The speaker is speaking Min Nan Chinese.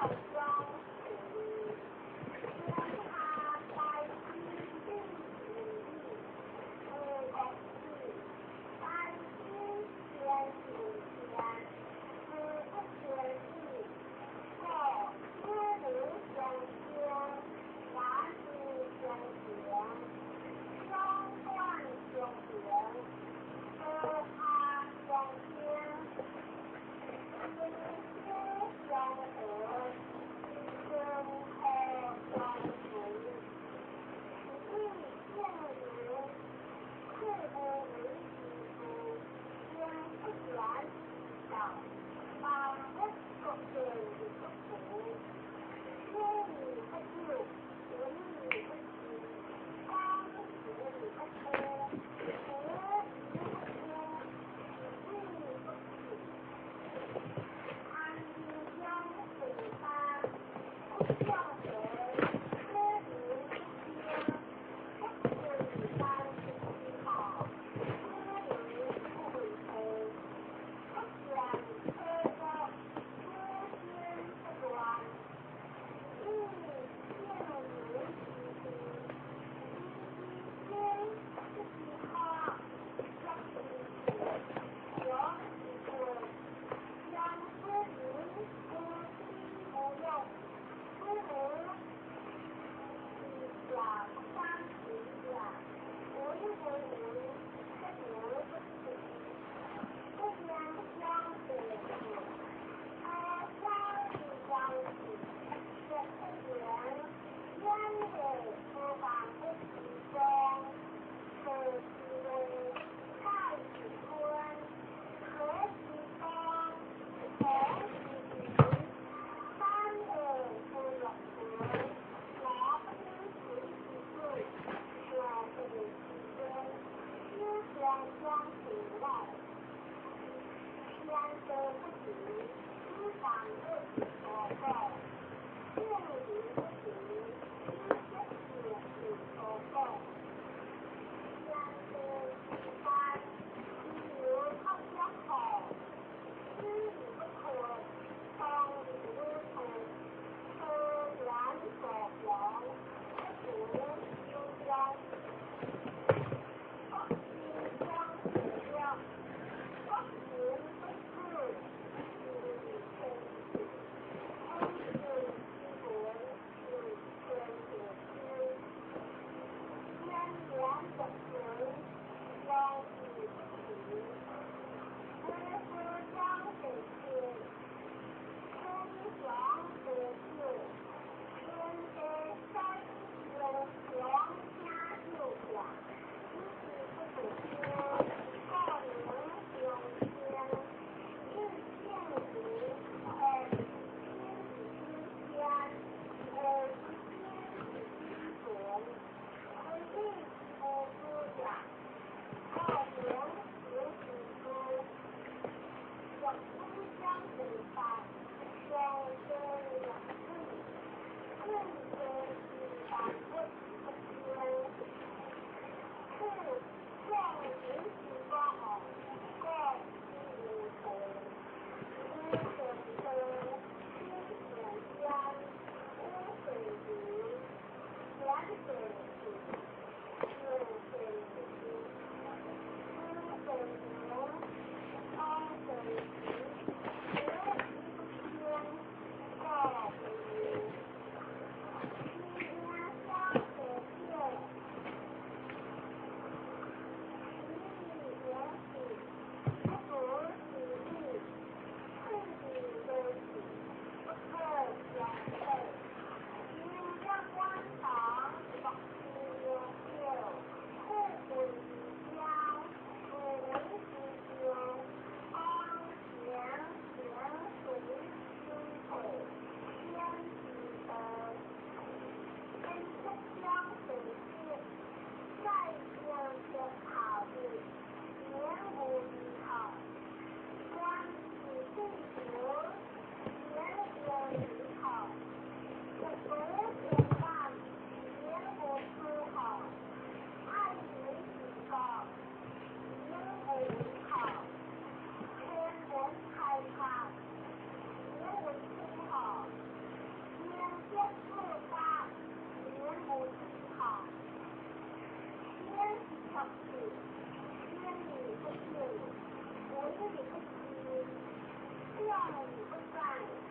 相隨，天下大治之為理，無國治，大治先行天，事不全理，故四路相天，難之相連，雙斷相連，河下相天，心心相合，成河相隨，以應如，事不為之處，應不斷之道，萬物各變之不符，天理不久，人理不知，光事理不通，時理不通，理不去。安將成山，不相隨，知理不清，不順三之好，知理不為通，不見車國，知心不斷，以應如之地，以之心之下，若之處，將之本，將之民無知無用，不如以下不三之下，為為為，不如不知，不言相得事，而相之相似，若不言，遠離不防不之中，何其路，蓋其坤，何其方，同其平，三惡不若存，莫不知水之水，若不其根，四相相平來，天色不齊，以防不所過，天理不齊，以節事有所過。天地之山，以有不相好，知理不可，當理不通，得言所用，不如有相。不心相了，不行不知，以天地，天地之本，以天地之，天然不存，相之不齐，知之相得天，天相得久，天地三相相加九下，以其不得天，故名相天。以性如二之心之先，二之心之本，非以无知也，故名行之初。若不相得法，相得若水，水得之万物不清。是相随之法，故无同。无神德，心神相，无神灵，言神主，用神之，知神明，通神奇，得其不清，故不明。其言相得见，其言喜，不足其理，退地得喜，不可相废。阴阳官堂，六七六，富贵之乡，富贵之乡，安详平水清退，天之德，根浙江省市，在天天考虑，年无依靠，官是地主，年有依靠，不足天干，年无出好，爱民之高，年无依靠，天人开创，年无出好，不在。